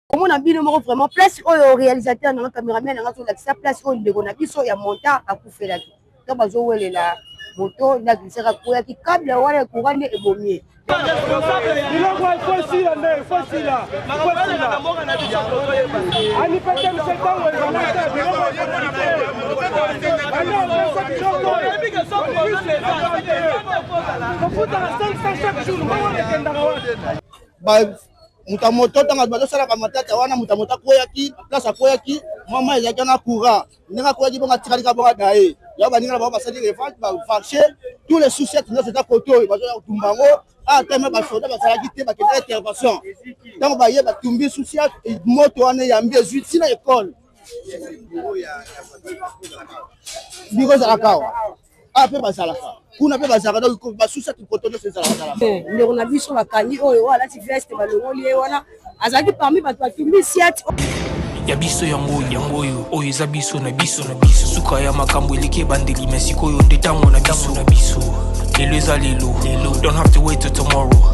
Komona bino moko vraiment place oyo réalisateur nanga, cameraman nanga azolakisa place oyo ndeko na biso ya montant akufelaki. Donc bazowelela moto nde aglisaka, akweyaki, câble wana ya courant nde ebomi ye. Biloko ifo esila nde ifo esila, ifo esila. Anipete mse ntango ezalaka biloko kofutaka 500 chaque jour, mbongo ekendaka wapi? Moto ya moto, ntango bazosala bamatata wana, moto ya moto akweyaki. Place akweyaki, mwa mai ezalaki wana, courant. Ndenge akweyaki bongo, atikali kaka bongo adaye. Yango baninga na bango basali revanche, bamarché tous les sous-ciat nyonso eza kote oyo, bazoya kotumba yango. Ata basoda bazalaki te, bakendaki intervention. Ntango baye, batumbi sous-ciat, moto wana eyambi, ezwi ntina ekole. Biro ezalaka awa, awa mpe bazalaka kuna, mpe bazalaka. Donc basusa koto nyonso ezalaka. Ndeko na biso bakangi oyo, oyo alati veste, balongoli ye wana, azalaki parmi bato batumbi siat. Ya biso yango, yango oyo, oyo eza biso na biso na biso. Suka ya makambo eleki ebandeli, me sikoyo nde ntango na biso na biso. Lelo eza lelo lelo, don't have to wait till tomorrow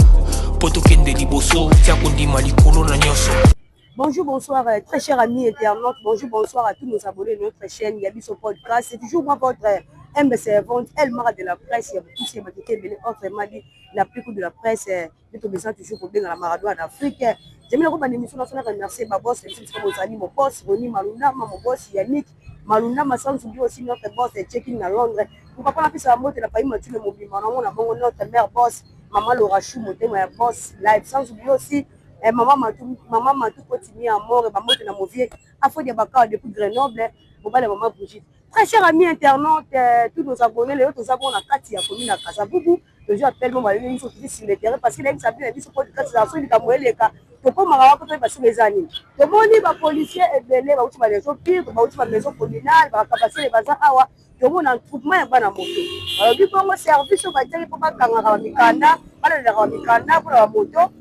mpo tokende liboso. Tia kondima likolo na nyonso. Bonjour, bonsoir, très chers amis internautes. Bonjour, bonsoir à tous nos abonnés de notre chaîne Yabiso Podcast. C'est toujours moi, votre humble servante, Elmara de la presse. Il y a beaucoup de autrement dit, la plus de la presse. Nous besoin toujours pour bien la Maradona d'Afrique. J'aime la émission nationale, remercier ma boss, mon boss, Ronnie Malundama, mon boss Yannick Malundama, sans oublier aussi notre boss, Check-in à Londres. Pourquoi pas la piste à moto, la pays Mathieu Mobima, notre mère boss, Maman Laura Chou, mon boss, live, sans oublier aussi eh, mama Matu, mama Matu Kotimi ya mort, bamoto na movie Afodi Bakao depuis Grenoble, mobali ya mama Brigitte. Très cher ami internaute, tous nos abonnés, lelo toza bongo na kati ya commune ya Kasavubu. Tozwi appel mo bayebi biso, tozi sur le terrain, parce que nayebisa bino, na biso podcast ezala soki likambo eleka, tokomaka wako, toyeba soki eza nini. Tomoni bapolicier ebele bauti bamaison pire, bauti bamaison communale, bakabasele baza awa. Tomona troupement ya bana moto, balobi bongo service oyo batiaki mpo bakangaka bamikanda, balandelaka bamikanda mpona bamoto.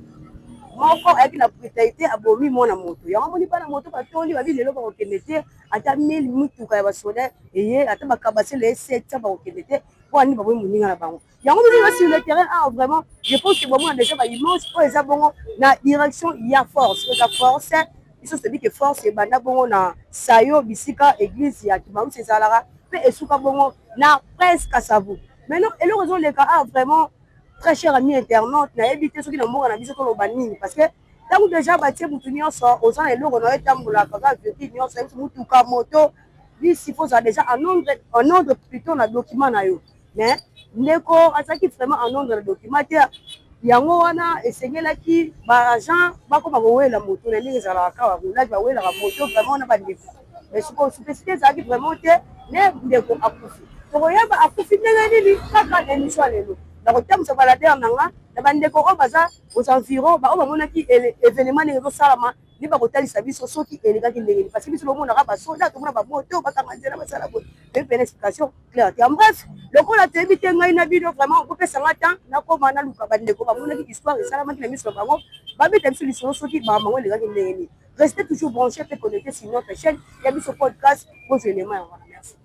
Moko ayaki na brutalité, abomi mwana moto. Yango amoni bana moto batondi, babi lelo bakokende te, ata 1000 mituka ya basoda eye, ata bakabasele ye 700, bakokende te. Mpo ani baboyi moninga na bango. Yango biso sur le terrain awa. Vraiment, je pense que bomona déjà baimage oyo eza bongo na direction ya force. Oyo eza force, biso toyebi ke force ebanda bongo na sayo, bisika église ya Kimausi ezalaka, mpe esuka bongo na Prince Kasavu. Maintenant, eloko ezoleka awa, vraiment, très cher ami internaute, nayebi te soki na mboka na biso toloba nini, parce que ntango déjà batie mutu nyonso oza na eloko na yo etambolaka, oza véhicule nyonso, yebi mutuka, moto, bisi, faut ozala déjà en ordre, en ordre plutôt na document na yo. Mais ndeko azalaki vraiment en ordre na document te. Yango wana esengelaki baagent bakoma kowela moto na ndenge ezalaka kaka roulage, bawelaka moto vraiment na bandeko. Mais sikoyo simplicité ezalaki vraiment te. Ne ndeko akufi, tokoyeba akufi ndenge nini kaka na émission ya lelo. Na kotambusa baladere na nga na bandeko oyo baza aux environs, baoyo bamonaki événement ndenge ezosalama, nde bakotalisa biso soki elekaki ndenge nini, parce que biso tomonaka basoda, tomona bamoto bakanga nzela, basala boye, toyebi pene explication claire te. En bref, lokola toyebi te, ngai na bino, vraiment okopesanga temps, nakoma naluka bandeko bamonaki histoire esalamaki na miso na bango, babeta biso lisolo soki makambo yango elekaki ndenge nini. Restez toujours branché mpe connecté sur notre chaîne ya biso podcast, bozwa élément yango wana. Merci.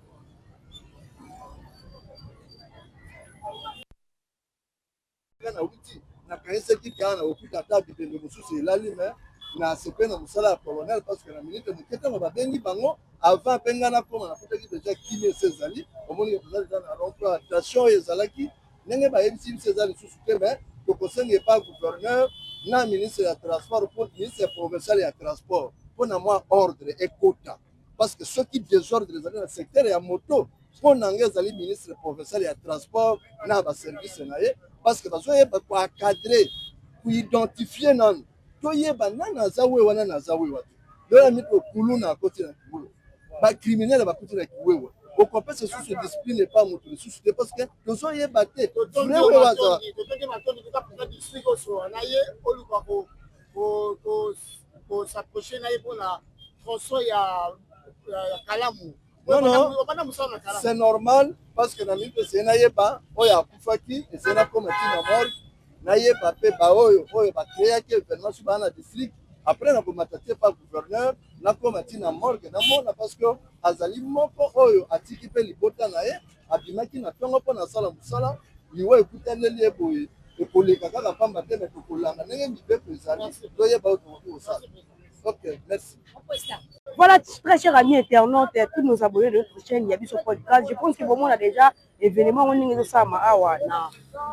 Nauti, nakanisaki kaka na kokuta ata bibembe mosusu elali, me nasepe na mosala ya colonel, parce que na minute moke, ntango babengi bango, avant mpe ngai nakoma, nakutaki deja kimia esi ezali. Omoni, toza deja na rond-point. Tension oyo ezalaki, ndenge bayebisi biso, eza lisusu te. Me tokosenga epa gouverneur na ministre ya transport, ministre provincial ya transport, mpona mwa ordre ekota, parce que soki désordre ezali na secteur ya moto, mpo na ngai ezali ministre provincial ya transport na baservice na ye, parce que bazoyeba koencadrer, koidentifier nanu, toyeba nani aza we wana, naza wewa te. Lola miko kuluna akoti na kiwewa, bacriminel bakoti na kiwewa, okopesa lisusu discipline epa moto lisusu te, parce que tozoyeba te vrai wewa aza. Na ye oluka kos'approcher na ye mpona tronçon ya Kalamu. Non, non, c'est normal, parce que na minute eseye nayeba oyo akufaki, eseye nakoma ntina morgue, nayeba mpe baoyo oyo bacréaki événement so baa na district. Après nakomata te pa gouverneur, nakoma ntina morgue, namona, parce que azali moko oyo atiki mpe libota na ye. Abimaki na ntongo mpo na asala mosala, liwa ekutaneli ye boye. Ekoleka kaka pamba te, me tokolanda ndenge mibeko ezali, toyeba oyo tokoki kosala. Donc merci. Voilà, très cher ami internaute, tous nos abonnés de notre chaîne Yabiso Podcast. Je pense que bon, on a déjà événement on est sama awa na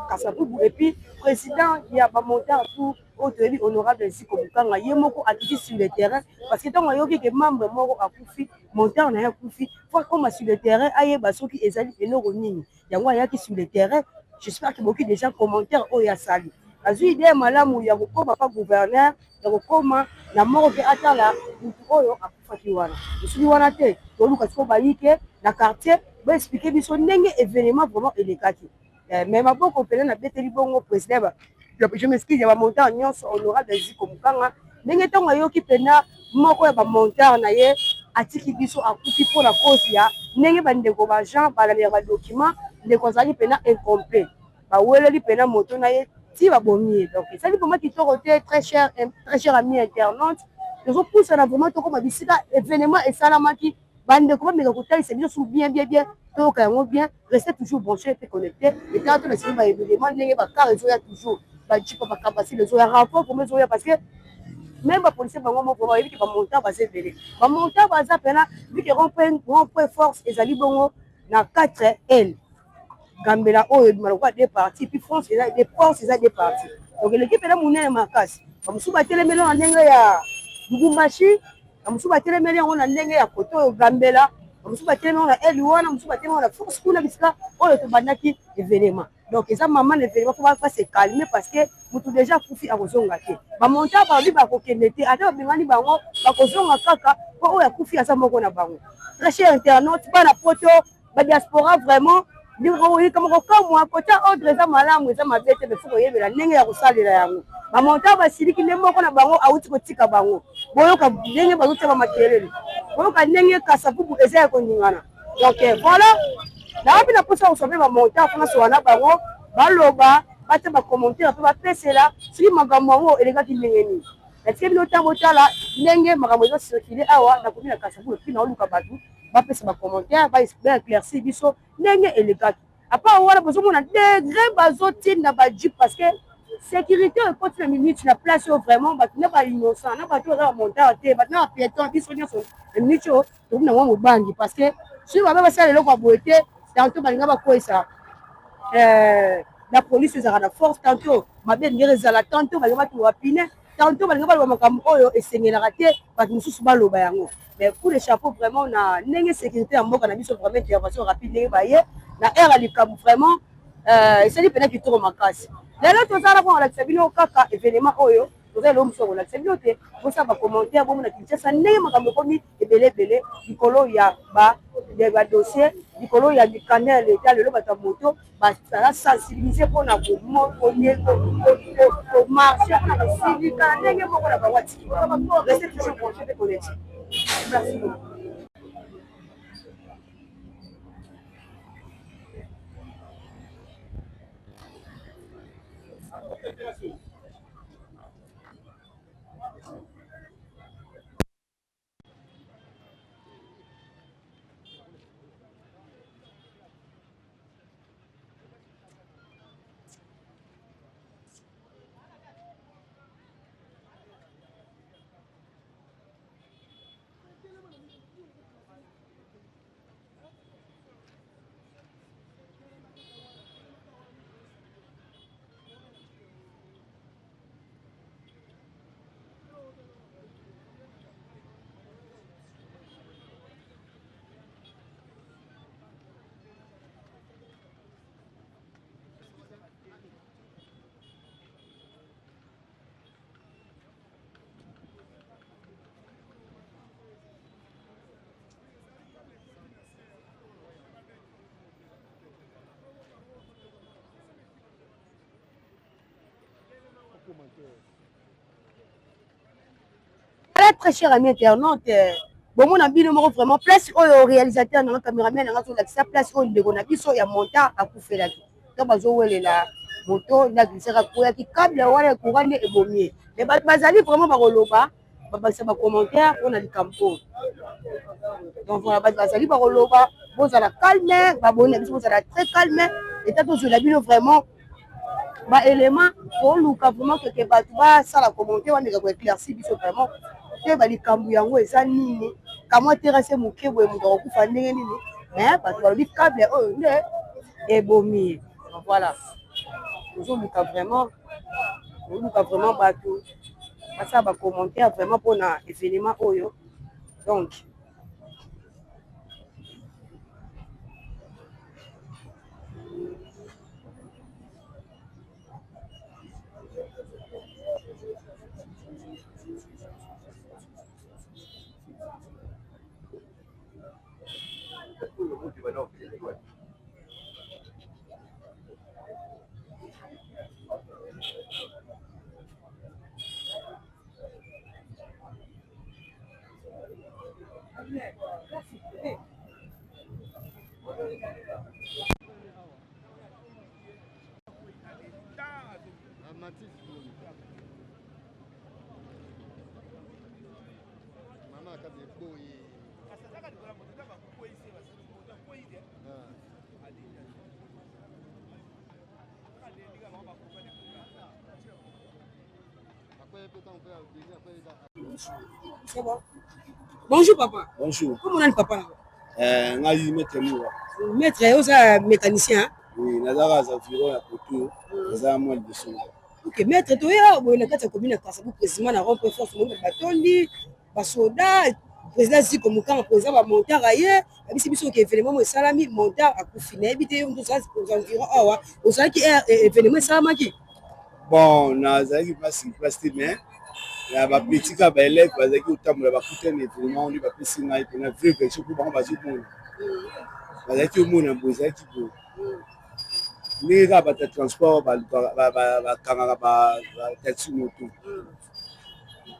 Kasavubu et puis président ya ba motards tout oyo toyebi honorable Ziko Bukanga ye moko akiti sur le terrain parce que ntango ayoki ke membre moko akufi motard na ye akufi faut akoma sur le terrain ayeba soki ezali eloko nini yango ayaki sur le terrain. J'espère que boki déjà commentaire oyo asali, azwi idée ya malamu ya kokoma pa gouverneur, ya kokoma na moko mpe atala mutu oyo akufaki wana. Esoki wana te, toluka sikoyo bayike na quartier baexpliquer biso ndenge événement vraiment elekaki. Mais maboko mpena nabeteli bongo président, je m'excuse, ya bamotards nyonso, honorable Ziko Mokanga, ndenge ntango ayoki mpena moko ya bamotards na ye atiki biso, akufi mpona cause ya ndenge bandeko baagent balandela badocument, ndeko azalaki mpena incomplet, baweleli mpena moto na ye ti babomi ye. Donc ezali vraiment kitoko te. Très cher, très cher ami internaute, tozopusana vraiment tokoma bisika événement esalamaki. Bandeko bameka kotalisa biso su bien bien bien, toyoka yango bien. Restez toujours branché mpe connecté. Etala to na simi baévénement, ndenge bacar ezoya toujours, bajeep, bakabasile ezoya, renfort vraiment ezoya, parce que même bapolicier bango moko bayebi ke bamotards baza ebele. Bamotards baza mpena vu que rond-point Force ezali bongo na 4 l Gambela oyo ebima lokola deux parties, puis France eza deux, Force eza deux parties. Donc eleki mpena monene makasi. Bamosusu batelemeli na ndenge ya Lubumbashi, bamosusu batelemeli yango na ndenge ya kote oyo Gambela, bamosusu batelemeli yango na eli wana, mosusu batelemeli yango na Force kuna, bisika oyo tobandaki événement. Donc eza mama na événement, faut base calmer parce que motu déjà akufi, akozonga te. Bamotards balobi bakokende te, ata babengani bango, bakozonga kaka mpo oyo akufi aza moko na bango. Très cher internaute, bana Poto, badiaspora, vraiment likambo kokamwa, kotia ordre eza malamu, eza mabe te, mais faut koyebela ndenge ya kosalela yango. Bamotards basiliki nde moko na bango awuti kotika bango. Boyoka ndenge bazotia bamakelele, boyoka ndenge Kasavubu eza ya koningana. Donc voilà, nawapi na mposa koswa mpe bamotards mpona soka na bango, baloba, batia bacommentaire mpe bapesela soki makambo yango elekaki ndenge nini. Natike bino ntango otala ndenge makambo ezocirculer awa. Nakomi na Kasavubu et puis naoluka bato bapesa bacommentaire, baéclaircir biso ndenge elekaki. À part wana, bozomona degré bazotinda bajeep parce que sécurité oyo ekoti na minute na place oyo. Vraiment, bato na bainnocent, na bato baza bamotards te, bato na bapiéton, biso nyonso na minute oyo tokomi na mwa mobangi, parce que soki babe basala eloko ya boye te, tantôt balinga bakwesa na police ezalaka na Force, tantôt mabe ndenge ezala, tantôt balinga batuka bapine, tantôt balinga baloba makambo oyo esengelaka te bato mosusu baloba yango. Mais coup de chapeau vraiment na ndenge sécurité ya mboka na biso, vraiment intervention rapide ndenge baye na aire ya likambo, vraiment esali mpena kitoko makasi. Lelo tozala mpona kolakisa bino kaka événement oyo. Toza eloko mosusu ya kolakisa bino te. Bosala bacommentaire, bomona Kinshasa ndenge makambo ekomi ebele ebele likolo ya badossier, likolo ya mikanda ya leta. Lelo bato ya moto bazala sensibilisés mpona komarcher, mpona kosilika ndenge moko na bango atiki. Restez toujours branché mpe connecté. Merci beaucoup. Très très cher ami internaute, bomona bino moko vraiment place oyo réalisateur nanga, cameraman nanga azolakisa place oyo ndeko na biso ya motard akufelaki. To bazowelela moto nde aglisaka, akweyaki, câble wana ya courant nde ebomi ye. Mais bato bazali vraiment bakoloba, babakisa bacommentaire mpona likambo oyo. Donc voilà, bato bazali bakoloba, bozala calme, baboni na biso, bozala très calme. Eta tozwela bino vraiment baélément, toluka vraiment keke bato basala commentaire, bameka koéclaircir biso vraiment. Toyeba likambo yango eza nini, kamwa terrasse moke boye moto akokufa ndenge nini? Mais bato balobi cable oyo nde ebomi ye. Voilà, tozoluka vraiment, tozoluka vraiment bato basala ba commentaire vraiment mpona événement oyo. Donc C'est bon. Bonjour papa. Bonjour. Comment on papa? Euh, ngai maître Mura. Maître, oza mécanicien? Hein? Oui, nazaka za environ ya poto, naza mwa liboso. Ok, maître, toya boye na kati ya commune ya Kasabu président na rond-point force monde batondi basoda président Ziko Mukanga président ba montard aye abisi biso ke événement mo esalami montard akufi nayebi te yo moto oza aux environs awa ozalaki événement esalamaki. Bon, nazalaki place place te mais na ba petit ka ba élèves bazalaki kotambola bakutani événement nde bapesi ngai mpena vraie version mpo bango bazomona bazalaki omona boye ezalaki boye ndenge kaka bato ya transport bakangaka bataxi moto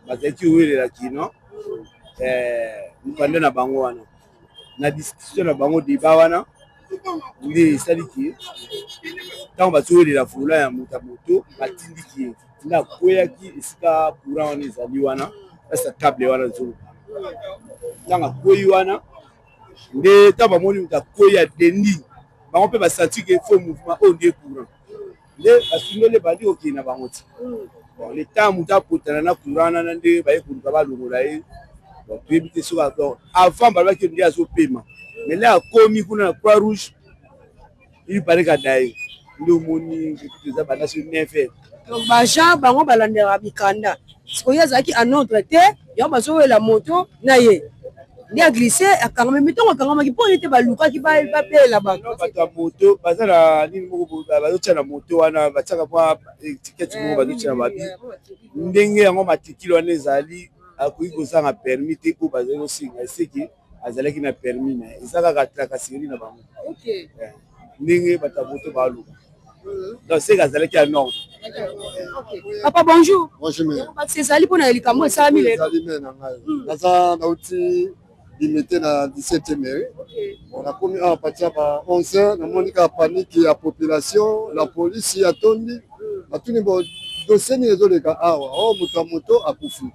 bazalaki kowelela kino mokanda na bango wana na discussion na bango debat wana nde esaliki ntango bazowelela volant ya moto ya moto batindiki ye nde akweyaki esika courant wana ezali wana place ya cable wana ezoloba ntango akweyi wana nde ntango bamoni moto akweyi adendi bango mpe basanti ke faux mouvement oyo nde courant nde basundoli ebandi kokende na bango ti bon le temps moto apotana na courant wana nde baye koluka balongola ye bon toyebi te soki donc avant balobaki nde azopema mais nde akomi kuna na croix rouge il paraît kadaye nde omoni kutu eza banda so 9 heures. Donc ba agent bango balandelaka mikanda sikoyo ye azalaki en ordre te yango bazowela moto na ye nde aglisse akangami me ntango akangamaki mpo nini te balukaki babela bato. Bato ya moto baza na nini moko bazotia na moto wana batiaka mwa etikete moko bazotia na babi ndenge yango matricule wana ezali akoki kozanga permis te oyo bazali kosenga eseki azalaki na permis na ye eza kaka tracasserie na bango ndenge bato ya moto baluka donc seke azalaki ya norme. Papa bonjour. Bonjour mère. Bakisi ezali mpona likambo esalami lelo. Ezali mère na ngai. Naza nauti limete na 17e mairie. Bon nakomi awa partir ya ba 11 heures namoni kaka panique ya population, la police atondi. Natuni bon dossier nini ezoleka awa? Oh moto ya moto akufi.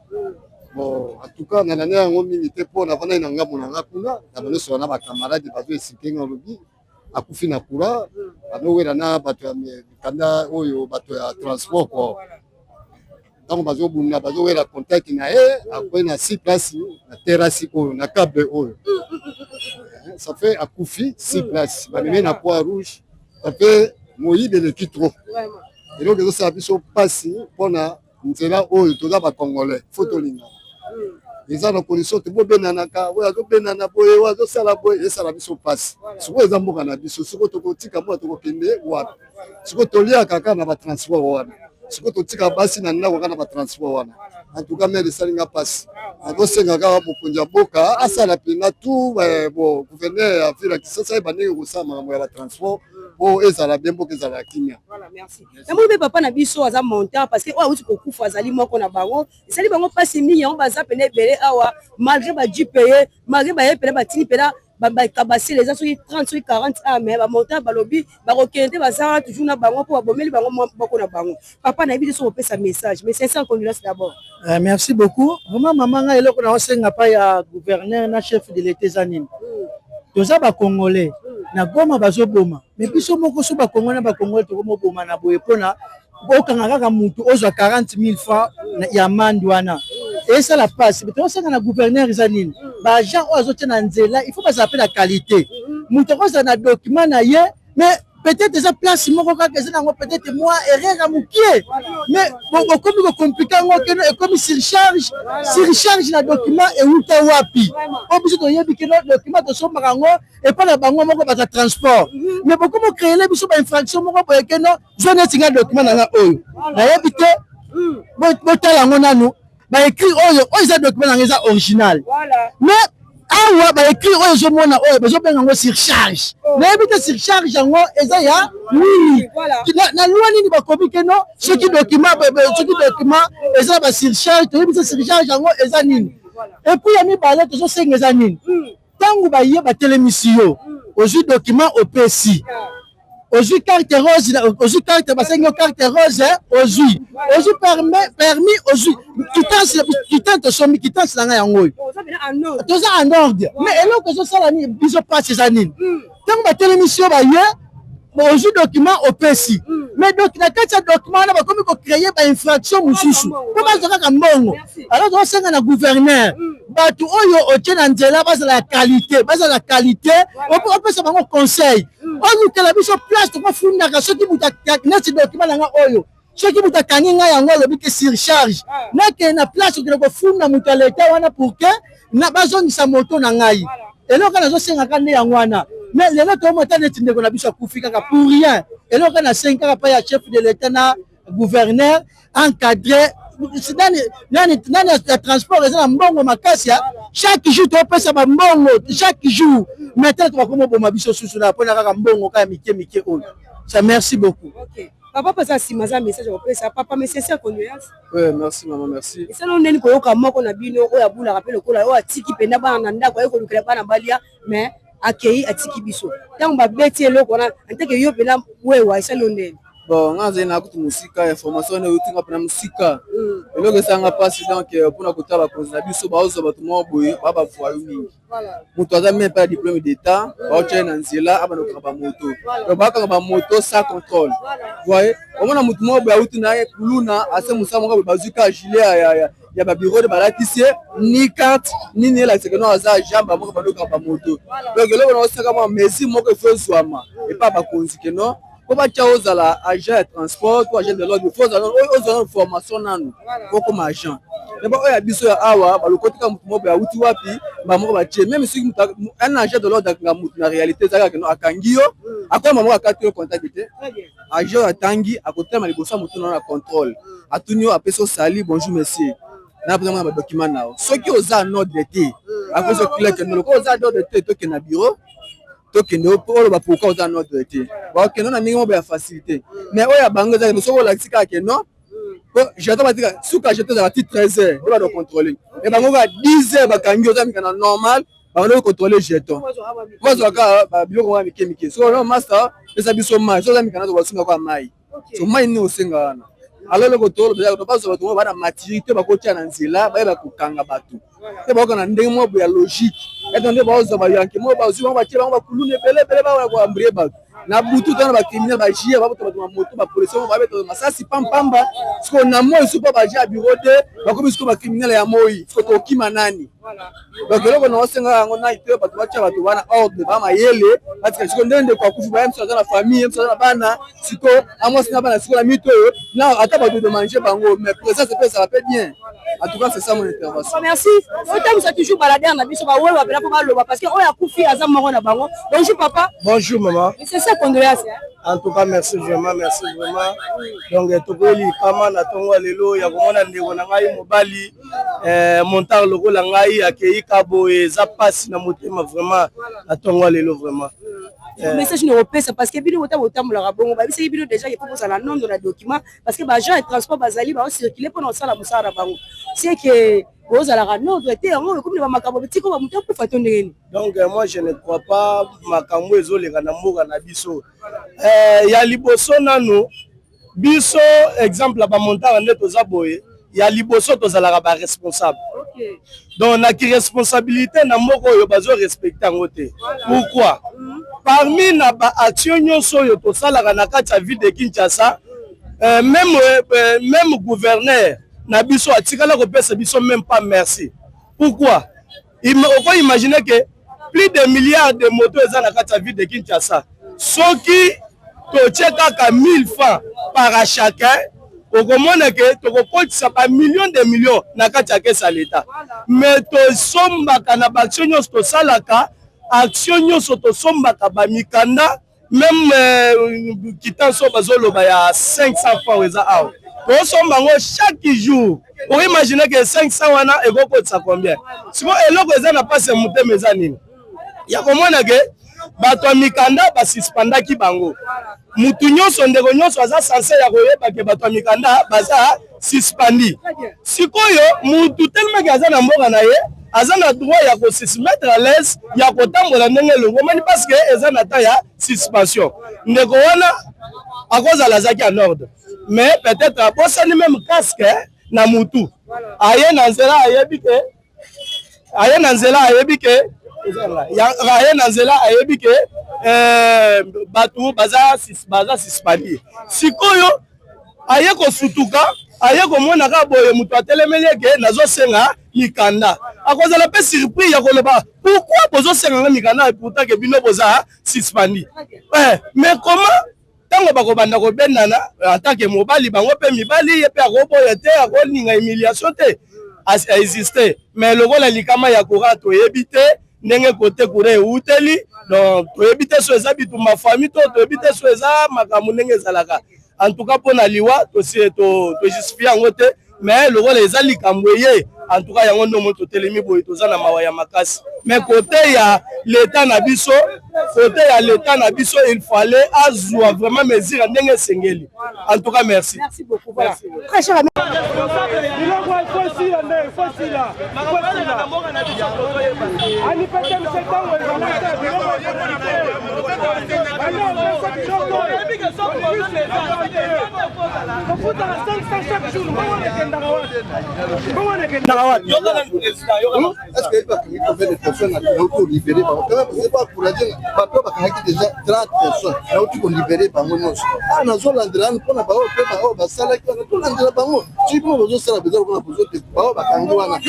Bon en tout cas nalandi yango mingi te mpo nafandaki na ngambo na nga kuna na banyonso wana ba camarade bazo explique nga olobi akufi na courant azowela na bato ya mikanda oyo bato ya transport ko ntango bazobunda bazowela contact na ye akwei na si place na terrasse oyo na cable oyo ça fait akufi si place bamemi na croix rouge ça fait moyibi eleki trop eloko ezosala biso mpasi mpona nzela oyo toza ba congolais faut tolingana eza na condition te bobendanaka oyo azobendana boye oyo azosala boye esala biso mpasi sikoyo eza mboka na biso sikoyo tokotika mboka tokokende wapi sikoyo toliaka kaka na batransport wana sikoyo totika basi na ndako kaka na batransport wana en tout cas mare esali nga mpasi nakosenga kaka mokonzi ya mboka asala mpenza tout bo gouverneur ya ville ya Kinshasa ayeba ndenge kosala makambo ya batransport mpo ezala bien mboka ezala ya kimia. Namoni mpe papa na biso aza montant parce que oyo awuti kokufa azali moko na bango esali bango mpasi mingi yango baza pene ebele awa malgré ba jipe ye malgré baye pene batindi pena bakabasele eza soki 30 soki 40 a mais bamontant balobi bakokende te baza wana toujours na bango mpo babomeli bango moko na bango papa nayebi te soki opesa message mais sincère condolence d'abord. Merci beaucoup vraiment mama ngai eloko na osenga pa ya gouverneur na chef de l'etat eza nini toza ba congolais na Goma bazoboma mais biso moko so ba congolais na ba congolais tokomoboma na boye mpona okanga kaka mutu ozwa 40 000 francs ya amande wana. Esala mpasi, tozosenga na gouverneur eza nini? Baagent oyo azotia na nzela, il faut bazala mpe na qualité. Moto akozala na document na ye, mais peut-être eza place moko kaka eza nango peut-être mwa erreur ya mokie, mais bokomi kocompliquer yango keno ekomi surcharge. Surcharge na document euta wapi? Oyo biso toyebi keno document tosombaka yango epai na bango moko baza transport, mais bokomi ocréer biso bainfraction moko boye keno zwa neti nga document na nga oyo nayebi te. Botala yango nanu, baécrit oyo, oyo eza document na nga, eza original, mais awa baécrit oyo ezomona oyo bazobenga yango surcharge. Nayebi te surcharge yango eza ya nini, na loi nini bakomi keno soki document eza na basurcharge. Toyebi te surcharge yango eza nini. Et puis ya mibale tozosenga eza nini? Ntango baye batelemisi yo, ozwi document, opesi, ozwi carte rose, ozwi carte, basengi yo carte rose, ozwi permis, ozwi quittance, quittance tosombi, quittance na ngai yango oyo, toza en ordre. Mais eloko ezosala nini biso mpasi eza nini? Ntango batelemisi yo, baye, ozwi document, opesi, mais donc na kati ya document wana bakomi kocréer bainfraction mosusu mpo bazwa kaka mbongo. Alors tozosenga na gouverneur, bato oyo otie na nzela bazala ya qualité, bazala ya qualité, opesa bango conseil, olukela biso place tokofundaka soki moto neti document na nga oyo, soki moto akangi ngai yango, alobi ke surcharge, nakende na place okende kofunda moto ya leta wana pour ke bazongisa moto na ngai. Eloko nazosengaka nde yango wana. Mais lelo tomota neti ndeko na biso akufi kaka pour rien. Eloko nasengi kaka pa ya chef de l'État na gouverneur, encadré nani nani nani ya transport eza na mbongo makasi ya chaque jour, topesa bambongo chaque jour. Maintenant tobakoma oboma biso susu na mpona kaka mbongo kaka mike mike oyo. Ça, merci beaucoup. Okay. Papa, mpo aza nsima, aza message ya kopesa papa. Mais sincère condoléance. Ouais, merci maman, merci. Esala ndeni koyoka moko na bino oyo abulaka mpe lokola oyo atiki mpenza bana na ndako, aye kolukela bana balia, mais akei atiki biso. Ntango babeti eloko wana, anteke yo mpena wewa, esali yo ndeni? Bon, nga nazali na kutu mosika, information wana euti nga mpena mosika. Eloko esanga mpasi, donc mpona kotala bakonzi na biso, baozwa bato moko boye baa bavoyou mingi. Moto aza même pas diplôme d'état, baotya ye na nzela, abanda kokanga bamoto. Donc bakanga bamoto sans contrôle. Voye, omona motu moko boye auti na ye kuluna, ase mosala moko boye, bazwi ka gilet ya babureau de, balatisi ye ni carte nini elakisaka no aza agent. Bamoko bandokanga bamoto. Donc eloko na osaka mwa mesure moko efo ezwama epa bakonzi keno mpo batya ozala agent ya transport to agent de l'ordre, faut ozala nanu formation nanu po okoma agent. Mais oyo ya biso ya awa, balokoti kaka motu moko boye awuti wapi, bamoko batie. Même soki un agent de l'ordre akanga motu, na réalité eza kaka keno akangi yo, akoma moko akati yo contact te. Agent oyo atangi akotelema liboso ya motu na na contrôle, atuni yo, apesi yo sali: "Bonjour monsieur, na mpenza mona badocument na yo." Soki oza en ordre te, apesi yo clair kendo lokola oza en ordre te, tokende na bureau, tokende oloba pourquoi oza en ordre te. Bakokende na ndenge moko ya facilité. Mais oyo ya bango eza soki olakisi kaka ke non, jeton batika suka, jeton ezala ti 13 heures oyo bado contrôle, mais bango kaka 10 heures bakangi, oza mikanda normal, bango contrôle jeton, bazwa kaka biloko wana mike mike. Soki no master pesa biso mai, soki oza mikanda, basunga kaka mai. So mai nini osenga wana? Alors eloko toloba, bazwa bato moko bana maturité, bakotia na nzela, bayeba kokanga bato te, bakoka na ndenge moko boye ya logique ete nde bazwa bayanke moko, bazwi bango, batie bango bakuluna ebele ebele, baya koembrouiller bato na butu. Tana bacriminel bagie, babota bato mamoto, bapolisier moko babeta masasi pampamba. Sikoyo na moi su mpo bagie ya bureau te, bakomi sikoyo bacriminel ya moi. Sikoyo tokima nani? Donc eloko na osenga yango nai te, bato batia bato wana ordre, ba mayele batika. Sikoyo ndenge ndeko akufi, baya mosu aza na famille, mosu aza na bana, sikoyo amwasi na bana, sikoyo na mito oyo na ata bato démange bango, mais présence mpe ezala mpe bien. En tout cas, c'est ça mon intervention. Merci. Otambwisa toujours baladere na biso, bawewa mpena mpo baloba, parce que oyo akufi aza moko na bango. Bonjour papa. Bonjour maman. C'est ça, condoléance. En tout cas, merci vraiment, merci vraiment. Donc tokoyeli likama na ntongo ya lelo ya komona ndeko na ngai mobali, motard lokola ngai, akei ka boye. Eza mpasi na motema vraiment na ntongo ya lelo vraiment. Message na kopesa, parce que bino bota botambolaka bongo, babisaki bino déjà ke po bozala nondo na document, parce que baagent ya transport bazali baocircule mpona kosala mosala na bango. C'est que bozalaka nordre te, yango ekomi na bamakambo bitiko, bamoto akufa to ndenge nini? Donc moi, je ne crois pas makambo ezoleka na mboka na biso. Ya liboso nanu, biso exemple ya bamotard nde toza boye, ya liboso tozalaka baresponsable. Donc naki responsabilité na mboka oyo, bazorespecte yango te. Pourquoi? Parmi na baaction nyonso oyo tosalaka na kati ya ville de Kinshasa, même gouverneur na biso atikala kopesa biso même pas merci. Pourquoi? Oko imaginer que plus de milliards de moto eza na kati ya ville de Kinshasa. Soki totie kaka 1000 francs par chacun, okomona ke tokokotisa ba millions de millions na kati ya kesa ya leta. Mais tosombaka na ba action nyonso tosalaka, action nyonso tosombaka ba mikanda meme euh, quittance oyo bazoloba ya 500 francs eza awa tosomba yango chaque jour oimagine ke 500 wana ekokotisa combien sikoyo eloko eza na mpasi ya motema eza nini ya komona ke bato ya mikanda basuspendaki bango mutu nyonso ndeko nyonso aza sense ya koyeba ke bato ya mikanda baza suspandi sikoyo mutu tellement ke aza na mboka na ye aza na droit ya ko se mettre à l'aise ya kotambola ndenge elongomani parce que eza na temps ya suspension ndeko wana akozala azalaki en ordre mais peut-être abosani même casque na mutu aye na nzela ayebi ke aye na nzela ayebi ke aye na nzela ayebi ke eh, bato baza baza suspendus sikoyo aye kosutuka aye komona kaka boye moto atelemeli eke nazosenga mikanda akozala mpe surpris ya koloba pourquoi bozosenga nga mikanda pourtant ke bino boza suspendu eh, mais comment ntango bakobanda kobendana en tant que mobali bango mpe mibali ye mpe akoboya te akolinga humiliation te existe mais lokola likama ya courant toyebi te ndenge kote courant ewuteli donc toyebi te so eza bitumba famille to toyebi te so eza makambo ndenge ezalaka en tout cas mpo na liwa tojustifie yango te mais lokola eza likambo eye en tout cas yango nde omoni totelemi boye toza na mawa ya makasi mais kote ya leta na biso kote ya leta na biso il fallait azwa vraiment mesure ndenge esengeli en tout cas merci, merci beaucoup voilà. Très cher ami biloko il faut esila nde il faut esila anipete mse ntango ezalaka biloko kofutaka 500 chaque jour mbongo wana ekendaka wapi mbongo wana ekendaka wapi Est-ce que bakangi combien de personnes nauti kolibere bango quand même c'est pas encouragé bato bakangaki déjà 30 personnes nauti kolibere bango nyonso awa nazolandela nanu mpona baoyo mpe baoyo basalaki wana tolandela bango soki bino bozosala mpenza lokola bozote baoyo bakangi wana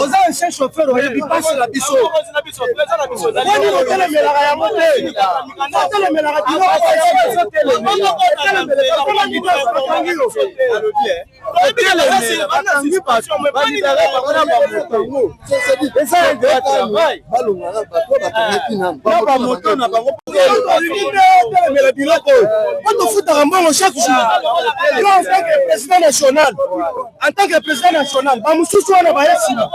oza ancien chauffeur oyebi mpasi na biso wani otelemelaka yango te otelemelaka biloko na bango telemela biloko oyo po tofutaka mbongo chaque jour yo en tant que président national en tant que président national bamosusu wana baye nsima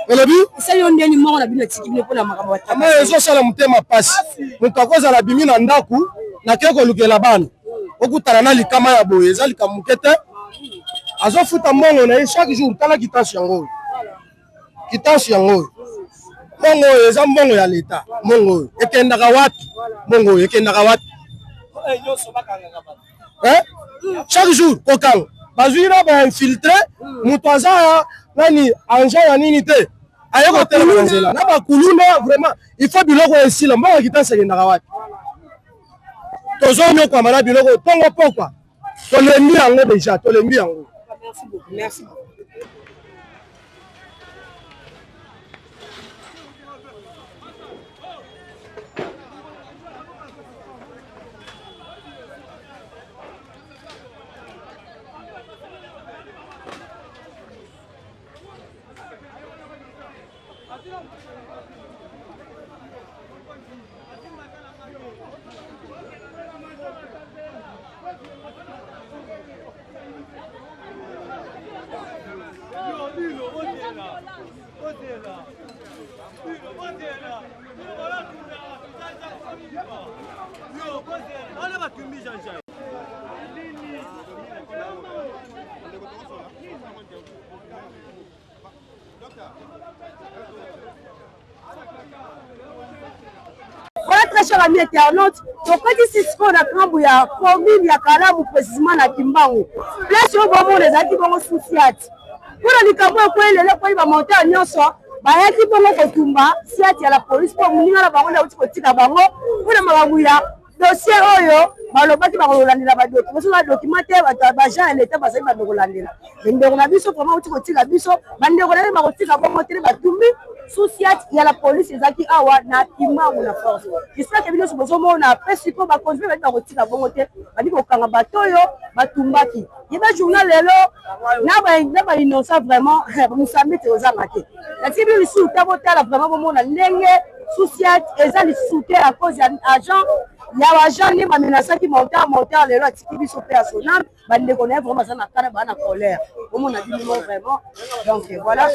elobi ezosala motema mpasi moto akozala abimi na ndako nake kolukela bana okutana na likama ya boye eza likambo moke te azofuta mbongo na ye chaque jour tala kitansi yango oyo kitansi yango oyo mbongo oyo eza mbongo ya leta mbongo oyo ekendaka wapi mbongo oyo ekendaka wapi eh? chaque jour kokanga bazwi na bainfiltre moto aza nani agent ya nini te aye kotelema na nzela na bakuluna vraiment il faut biloko esila mbongo ya kitansi ekendaka wapi tozonyokwama na biloko ntongo pokwa tolembi yango deja tolembi yango Merci beaucoup. Merci beaucoup. Voilà très cher ami internaute, tokotisi sikoyo na ngambo ya commune ya Kalamu précisément na Kimbangu. Place oyo bomona ezalaki bongo sous-siat. Mpo na likambo ekwei lelo ekwei ba monteur nyonso bayaki bongo kotumba siat ya la police mpo moninga na bango nde auti kotika bango mpo na makambo ya dossier oyo. Balobaki bakolandela ba document, soki ba document te bato ba agent ya l'etat bazali bando kolandela. Ndeko na biso vraiment auti kotika biso, bandeko na ye bakotika bongo te, batumbi sous-ciat ya la police ezalaki awa na Kimbangu na force. J'espère que bino nyonso bozomona pe sikoyo bakonzi mpe bayebi bakotika bongo te, bandi kokanga bato oyo batumbaki. Yeba journal lelo na ba innocent vraiment mosambiti ozanga te. Natiki bino lisusu ta botala vraiment bomona ndenge sous-ciat eza lisusu te à cause ya agent ya ba agent nde bamenasaki montar montar lelo atiki biso pe ya sonam bandeko na ye vraiment baza na kanda baa na colère bomona bino moko vraiment. Donc voilà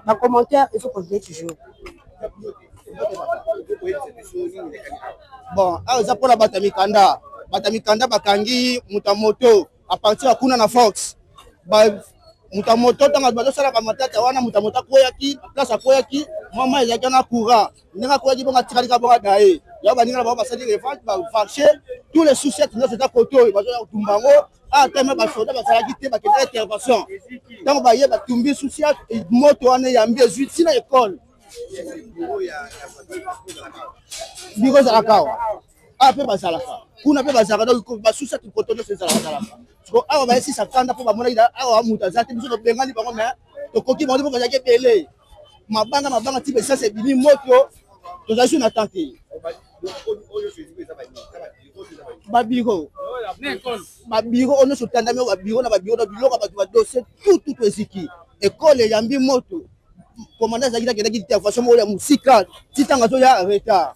ba commentaire ezo continuer toujours. Bon, awa eza mpona bato ya mikanda, bato ya mikanda bakangi moto ya moto a partir ya kuna na Fox. Moto ya moto ntango bazosala bamatata wana, moto ya moto akweyaki place, akweyaki mwa mai ezalaki wana courant, ndenge akweyaki bongo atikali ka bongo adaye. Yango baninga na bango basali revanche, bamarche tous les sous-ciat nyonso eza kote oyo bazoya kotumba yango. Ata basoda bazalaki te, bakendaki intervention, ntango baye batumbi sous-ciat, moto wana eyambi ezwi ntina ekole. Biro ezalaka awa, awa mpe bazalaka kuna mpe bazalaka, donc basusa koto nyonso ezalaka zalaka. Siko awa bayesisa kanda mpo bamonaki awa moto aza te. Biso tobengani bango, mais tokoki bango te mpo bazalaki ebele, mabanga mabanga ti besasi ebimi moto, tozali su na temps te. Babiro babiro oyo nyonso otandami oyo, babiro na babiro na biloko ya bato, badossier tout tout eziki, ekole eyambi moto. Commandant azalaki nakendaki intervention moko ya mosika, ti ntango azoya retard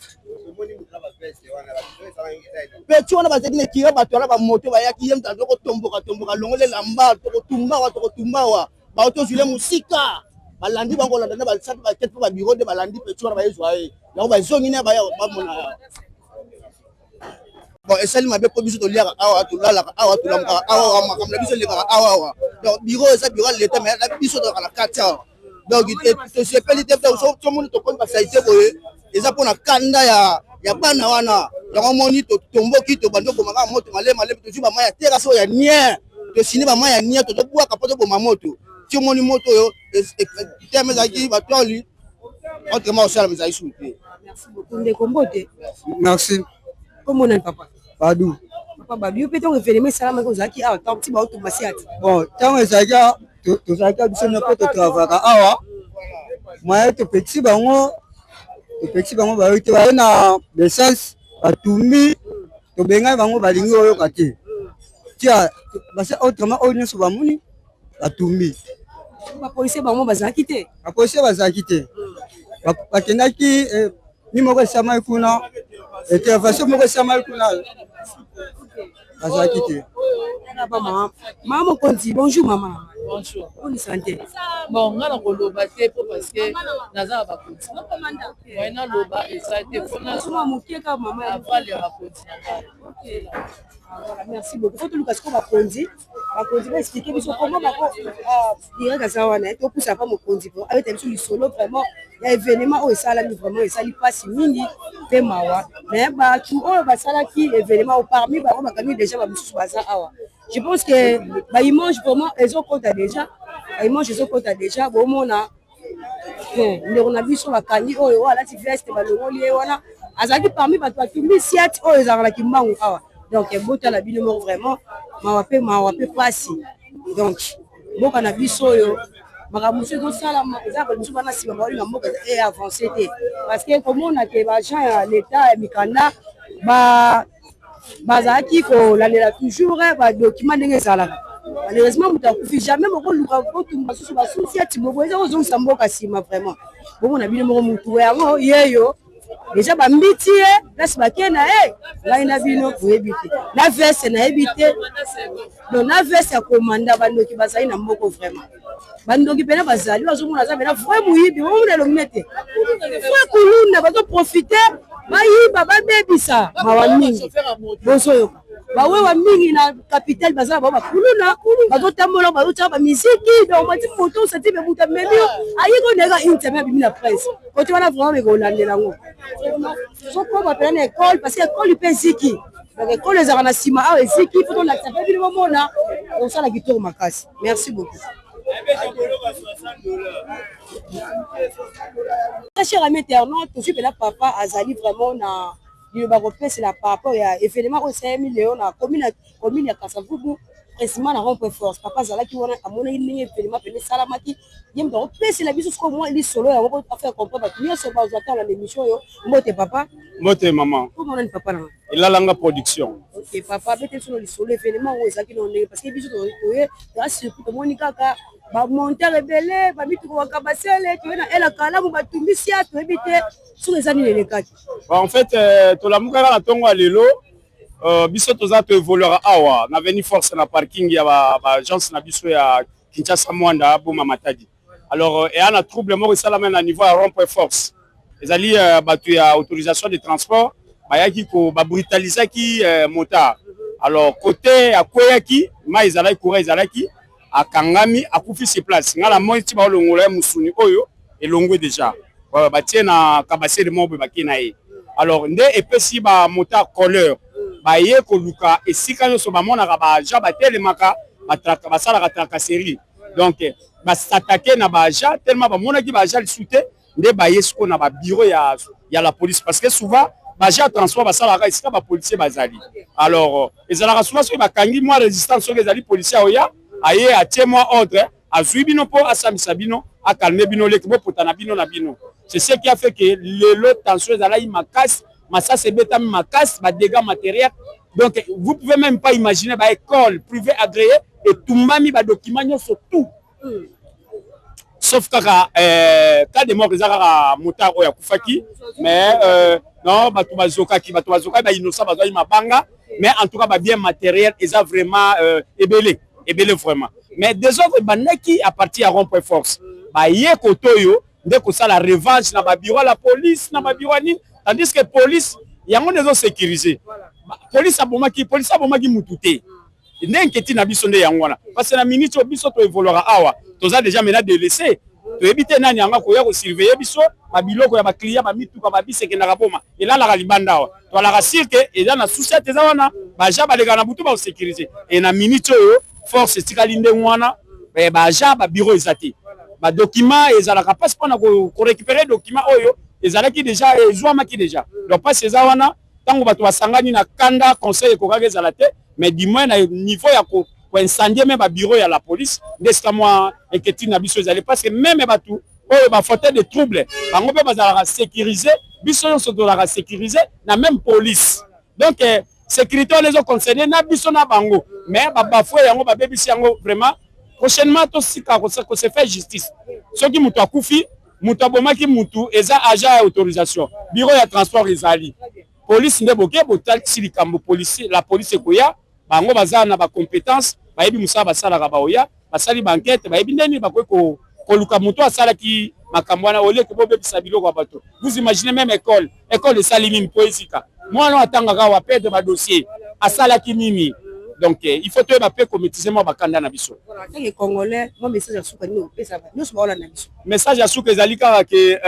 mpe ti wana bazalaki na ekira bato wana bamoto bayaki, ye moto aza kotomboka tomboka, longole elamba, tokotumba awa, tokotumba awa, bato tozwile mosika, balandi bango kolanda nde basaki bakete mpo babiro nde balandi mpe ti wana bayezwa ye, yango bazongi na baya bamona. Bon, esali mabe mpo biso toliaka awa, tolalaka awa, tolamukaka awa, makambo na biso elekaka awa awa. Donc biro eza biro ya leta, mais na biso tozalaka na kati awa, donc tosepeli te. Somoni tokomi basalite boye, eza mpona kanda ya bana wana. Yango omoni totomboki, tobandi oboma kaka moto malemi malemi, tozwi bamai ya terase oyo ya nie, tosini bamai ya nie, tozobwaka mpo toboma moto. Ti omoni moto oyo teme ezalaki batoli, autrement osalama ezalaki suku te. Ndeko, mbote. Merci. Kombo nani, papa? Badu. Papa Badu, yo mpe ntango événement esalamaki ozalaki awa ntango ti baotumba si ati? Bon, ntango ezalaki, tozalaki biso na mpo totravaka awa, moye topekisi bango, topekisi bango, bayoki te, baye na essence batumbi, tobengani bango, balingi oyoka te. Tia basi autrement oyo nyonso bamoni batumbi. Bapolisier bango bazalaki te? Bapolisier bazalaki te, bakendaki ni moko esamaki kuna, intervention moko esamaki kuna, bazalaki te. Mama mokonzi, bonjour mama. Bonjour. Boni santé? Bon, nga na koloba te mpo parce que naza na bakonzi, moye naloba eza te mpona moke kaka mama. Aval ya bakonzi na ngai. Voilà, merci beaucoup. Faut toluka sikoyo bakonzi, bakonzi baexpliquer biso comment bako direct aza wana, topusa pa mokonzi po abeta biso lisolo vraiment ya événement oyo esalami. Vraiment esali mpasi mingi mpe mawa, mais bato oyo basalaki événement oyo, parmi bango bakangi déjà, bamosusu baza awa. Je pense que baimage vraiment ezokota déjà, baimage ezokota déjà, bomona ndeko na biso bakangi oyo alati veste, balongoli ye wana, azalaki parmi bato batumbi siat oyo ezalaka na Kimbangu awa. Donc botala bino moko, vraiment mawa mpe mawa mpe pasi. Donc mboka na biso oyo, makambo mosusu ezosalama, eza bato mosusu bana nsima baolinga mboka e avance te, parce que komona ke baagent ya leta ya mikanda bazalaki kolandela toujours badocument ndenge ezalaka, malheureusement moto akufi, jamais bokoluka kotumba susu basusi ati bobo eza kozongisa mboka nsima. Vraiment bomona bino moko, mutu yango yeyo déjà bambiti ye place bake na ye, ngai na bino boyebi te, na veste nayebi te. Donc na veste ya komanda, bandoki bazali na mboka, vraiment bandoki mpena bazali, bazomona aza mpena vrai moyibi, bomona elongi nete vrai kuluna, bazoprofiter bayiba, babebisa. Mawa mingi, bozoyoka bawewa mingi na capitale, baza na bango bakuluna, bazotambola, bazotyaka bamiziki. Donc mati moto osati me moto amemi yo ayi koneka une semaine, abimi na presse kote wana, vraiment mekolandela yango. Tozokoma mpena na école, parce que école mpe eziki, donc école ezalaka na nsima awa, eziki mpo tolakisa mpe bino bomona, osala kitoko makasi. Merci beaucoup. Très cher ami internaute, tozwi mpena papa azali vraiment na liloba kopesela par rapport ya événement oyo esalemi lelo na commune ya Kasavubu, précisément na rond-point Force. Papa azalaki wana, amonaki ndenge événement pene esalamaki. Ye moto akopesela biso sikoyo mwa lisolo yango po afaire comprendre bato nyonso bazwa ntango na émission oyo. Mbote, papa. Mbote, mama. Omonani, papa nanga? Elalanga Production. Ok, papa, bete biso na lisolo événement oyo ezalaki na ndenge, parce que biso toye toya surpris, tomoni kaka bamonteur ebele, bamituka bakabasele, toye na ela Kalamu, batumbisi ya toyebi te soki eza nini elekaki. En fait, tolamukaka na ntongo ya lelo. Biso toza toévoluaka awa na avenue Force, na parking ya baagence na biso ya Kinshasa, Mwanda, Boma, Matadi. Alors, eya na trouble moko esalama na niveau ya rond point Force. Ezali bato ya autorisation de transport bayaki ko babrutalisaki motard. Alors, côté akweyaki, mai ezalaki, courant ezalaki, akangami, akufi sur place. Ngai namoni ti baolongola ye mosuni oyo elongwe déjà, batie na kabasele moko boye, bakie na ye. Alors nde epesi bamotard colère, baye koluka esika nyonso bamonaka baagent batelemaka, basalaka tracasserie. Donc bas'attaquer na baagent tellement bamonaki baagent lisusu te, nde baye sikoyo na babureau ya la police, parce que souvent baagent ya transport basalaka esika bapolicier bazali. Alors ezalaka souvent soki bakangi mwa résistance, soki ezali policier aoya, aye atie mwa ordre, azwi bino mpo asambisa bino, acalmer bino, leki bopota na bino na bino. C'est ce qui a fait que lelo tension ezalaki makasi, masasi ebetami makasi, badégâts matériels, donc vous pouvez même pas imaginer. Baécole privée agréée etumbami, badocument nyonso, tout sauf kaka cas de mort eza kaka motard oyo akufaki. Mais non, bato bazokaki, bato bazokaki, bainnocent bazwaki mabanga. Mais en tout cas, babien matériel eza vraiment ebele ebele vraiment. Mais désordre ebandaki à partir ya rond point Force. Baye kote oyo nde kosala revanche na babureau ya la police, na babureau ya nini, tandis que police yango nde ezosécuriser. Police abomaki, police abomaki mutu te. Nde inquiétude na biso nde yango wana, parce que na minute oyo biso toévoluaka awa, toza déjà maintenant délaissé. Toyebi te nani yango akoya kosurveiller biso. Babiloko ya baclient, bamituka, babisi ekendaka boma, elalaka libanda awa. Toalaka sûr que eza na sous-ciat, eza wana, baagent balekaka na butu, bakosécuriser. E na minute oyo force etikali ndenge wana, baagent, babureau eza te, badocument ezalaka mpasi mpona korécupérer document oyo ezalaki déjà, ezwamaki déjà. Donc mpasi eza wana. Ntango bato basangani na kanda, conseil ekokaki ezala te, mais du moins na niveau ya koincendier même babureau ya la police, nde esika mwa inquiétude na biso ezali, parce que même bato oyo bafauteurs de trouble, bango mpe bazalaka sécurisé. Biso nyonso tozalaka sécurisé na même police. Donc sécurité wana ezoconcerner na biso na bango, mais babafouer yango, babebisi yango vraiment. Prochainement tosika kose faire justice. Soki moto akufi, moto abomaki mutu eza agent ya autorisation, bureau ya transport ezali, police nde boke botalisi likambo. Polisi, la police ekoya, bango baza na bacompétence, bayebi mosala basalaka, baoya, basali baenquête, bayebi ndeni bakoki koluka moto asalaki makambo wana, au lieu que bobebisa biloko ya bato. Vous imaginez même école, école esali nini mpo esika mwana oyo atangaka awa perdre badossier? Asalaki nini? Donc il faut toyeba mpe komaîtriser mwa bakanda na biso. Tant Congolais, mwa message ya suka nini opesa nyonso baolanda biso? Message ya suka ezali kaka que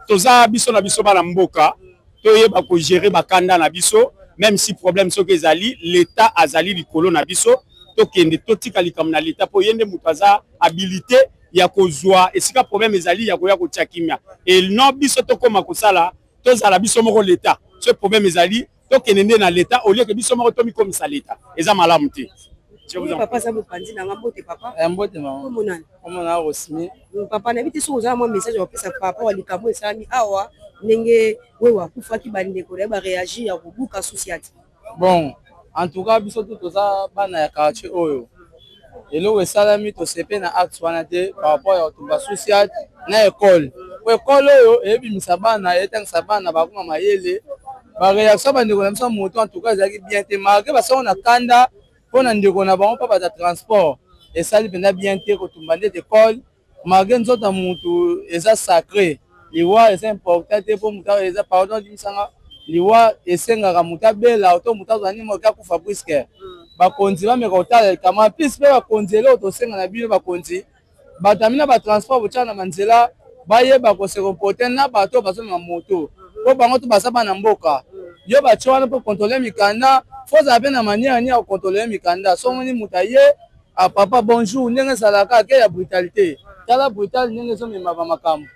toza biso na biso bana mboka, toyeba kogérer bakanda na biso. Même si problème soki ezali, l'État azali likolo na biso, tokende totika likambo na l'État, mpo ye nde moto aza habilité ya kozwa esika problème ezali, ya koya kotia kimia. Et non biso tokóma kosala, tozala biso moko l'État. Soki problème ezali, tokende nde na l'État, au lieu que biso moko tomikomisa l'État. Eza malamu te. Papa aza mopanzi nanga. Mbote, papa. Mbote, mama. Omonani? Omona Rosmi. Papa, nayebi te soki oza na mwa message ya kopesa par rapport ya likambo esalami awa, ndenge wewe akufaki, bandeko na ye baréagir ya kobuka sous-ciat. Bon, en tout cas, biso tu toza bana ya quartier oyo. Eloko esalami, tosepe na acte wana te par rapport ya kotumba sous-ciat na école, po école oyo eyebimisa bana, eyetangisa bana, bakoma mayele. Baréaction bandeko na biso ya moto, en tout cas, ezalaki bien te, malgré basango na kanda mpo na ndeko na bango mpo baza transport. Esali mpenza bien te kotumba ndete école, malgré nzoto ya mutu eza sacré. Liwa eza important te mpo mutu eza, pardon, limbisanga, liwa esengaka moto abela to moto azwa nini moke akufa. Puisque bakonzi bameka kotala likambo plus mpe bakonzi, eloko tosenga na bino bakonzi, bato ya mina batransport botyaka na banzela, bayeba kose comporter na bato oyo bazomema moto, mpo bango to baza bana mboka. Yo batie wana mpo contrôler mikanda, faut ozala mpe na manière nini ya kocontrôler mikanda. So omoni moto aye, ah, papa, bonjour, ndenge ezalaka ke ya brutalité. Tala brutal ndenge ezomema bamakambo.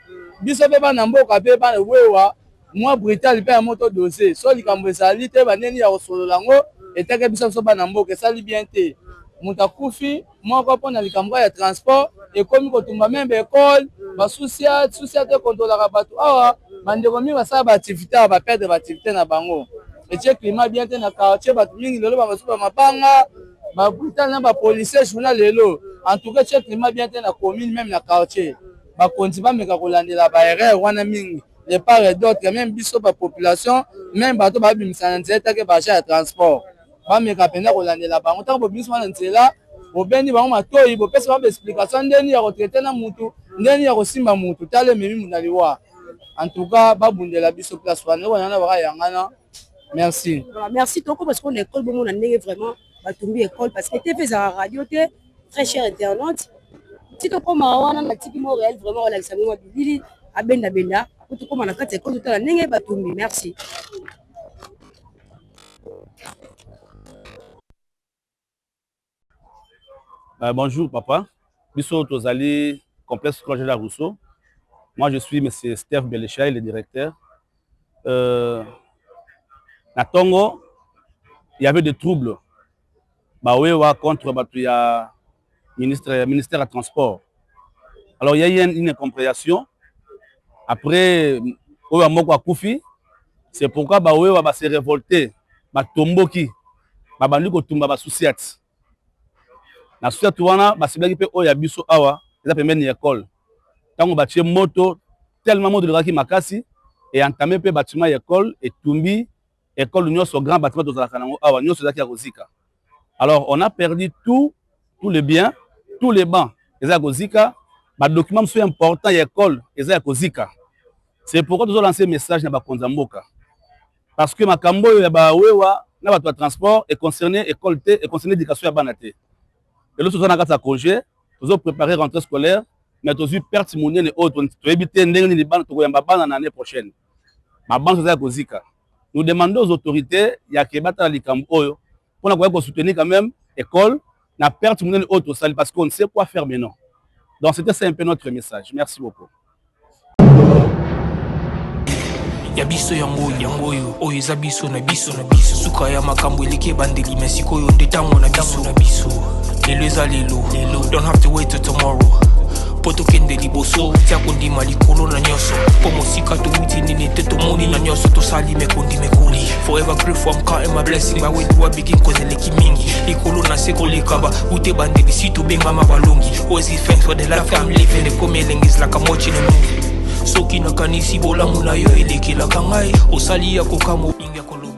Biso mpe bana mboka mpe bana wewa. Mwa brutal mpe ya moto dose so likambo ezali te bandeni ya kosolola yango etake biso biso bana mboka esali bien te. Moto akufi moko mpo na likambo ya transport ekomi kotumba meme ba ecole basusia susia te kontrolaka bato awa bandeko mingi basala ba activité awa ba perdre ba activité na bango etie climat bien te na quartier bato mingi lelo bamasusu ba mabanga ba brutal na ba policier journal lelo en tout cas etie climat bien te na commune meme na quartier bakonzi bameka kolandela ba erreur wana mingi de part et d'autre meme biso ba population meme bato babimisa na nzela etake ba agent ya transport bameka mpenza kolandela bango ntango bobimisi wana nzela bobendi bango matoi bopesi bango baexplication ndeni ya kotraite na mutu ndeni ya kosimba mutu tala ememi mutu na liwa en tout cas babundela biso place wana eloko nana bakayangana merci. Voilà, merci tokoma sikoyo na école bomona ndenge vraiment batumbi école parce que TV ezalaka radio te très cher internaute ti tokoma wana na tiki mo réel vraiment olakisa ngo bilili abenda benda po tokoma na kati ya école totala ndenge batumbi merci. Bonjour papa, biso tozali complexe scolaire Jean-Jacques Rousseau. Moi je suis monsieur Steph Belechai, le directeur. Na tongo, il y avait des troubles. Bawewa contre bato ya ministre, ministère ya transport. Alors il y a eu une incompréhension. Après oyo moko akufi, c'est pourquoi bawewa ba se révolter, batomboki, babandi kotumba ba sous-ciat. Na sous-ciat wana basiblaki mpe oyo ya biso awa eza pembeni ya école. Ntango batie moto tellement moto elekaki makasi e entamé mpe bâtiment ya école etumbi école nyonso, grand bâtiment tozalaka nango awa nyonso ezalaki ya kozika. Alors on a perdu tout, tous les biens, tous les bancs eza ya kozika, ba documents mosusu important ya école eza ya kozika. C'est pourquoi tozo lancer message na bakonzi ya mboka, parce que makambo oyo ya bawewa na bato ya transport e concerné école te, e concerné éducation ya bana te. Lelo toza na kati ya congé, tozo préparer rentrée scolaire, mais tozwi perte monene oyo toyebi te ndenge nini bana tokoyamba bana na année prochaine. Ba bancs eza ya kozika. Nous demandons aux autorités ya ke batala likambo oyo mpona koya kosoutenir quand même école na perte monene oyo tosali, parce qu'on ne sait quoi faire maintenant. Donc c'était ça un peu notre message. Merci beaucoup. Ya biso yango yango oyo oyo eza biso na biso na biso suka ya makambo eleki ebandeli me sikoyo nde ntango na biso na biso lelo eza lelo lelo don't have to wait till tomorrow mpo tokende liboso tia kondima likolo na nyonso mpo mosika towuti nini te tomoni na nyonso tosali mekondima ekoli forever grateful, I'm counting my blessing. By where do I begin, cause eleki mingi likolo na se koleka ba ute bandeli si tobengama balongi. Always give thanks for the life I'm living. Ekomi elengi, is like I'm watching a movie. Soki nakanisi bolamu na yo elekelaka ngai osali ya kokamwa mingi ya koloba.